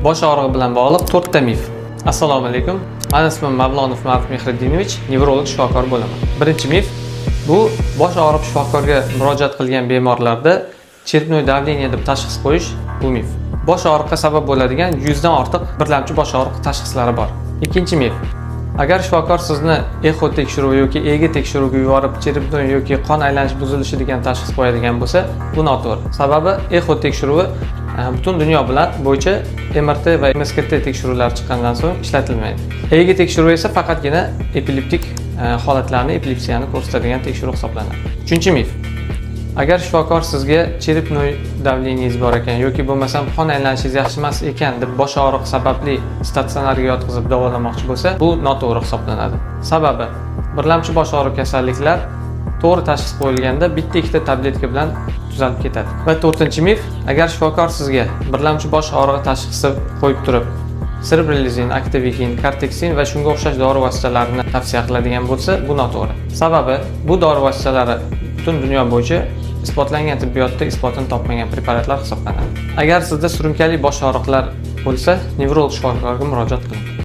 Bosh og'rig'i bilan bog'liq to'rtta mif. Assalomu alaykum. Mani ismim Mavlonov Ma'ruf Mehriddinovich, nevrolog shifokor bo'laman. Birinchi mif bu bosh og'rib shifokorga murojaat qilgan bemorlarda черепное давление deb tashxis qo'yish, bu mif. Bosh og'riqqa sabab bo'ladigan 100 dan ortiq birlamchi bosh og'riq tashxislari bor. Ikkinchi mif. Agar shifokor sizni exo tekshiruvi yoki EEG tekshiruviga yuborib, черепной yoki qon aylanish buzilishi degan tashxis qo'yadigan bo'lsa, bu noto'g'ri. Sababi exo tekshiruvi butun dunyo bilan bo'yicha MRT va MSKT tekshiruvlari chiqqandan so'ng ishlatilmaydi. EEG tekshiruvi esa faqatgina epileptik holatlarni, epilepsiyani ko'rsatadigan tekshiruv hisoblanadi. Uchinchi mif. Agar shifokor sizga черепной давление ngiz bor ekan yoki bo'lmasam qon aylanishingiz yaxshi emas ekan deb bosh og'riq sababli statsionarga yotqizib davolamoqchi bo'lsa, bu noto'g'ri hisoblanadi. Sababi birlamchi bosh og'riq kasalliklar to'g'ri tashxis qo'yilganda bitta ikkita tabletka bilan tuzalib ketadi. Va to'rtinchi mif, agar shifokor sizga birlamchi bosh og'rig'i tashxisi qo'yib turib, Cerebrolysin, Actovegin, Cortexin va shunga o'xshash dori vositalarini tavsiya qiladigan bo'lsa, bu noto'g'ri. Sababi bu dori vositalari butun dunyo bo'yicha isbotlangan tibbiyotda isbotini topmagan preparatlar hisoblanadi. Agar sizda surunkali bosh og'riqlar bo'lsa, nevrolog shifokorga murojaat qiling.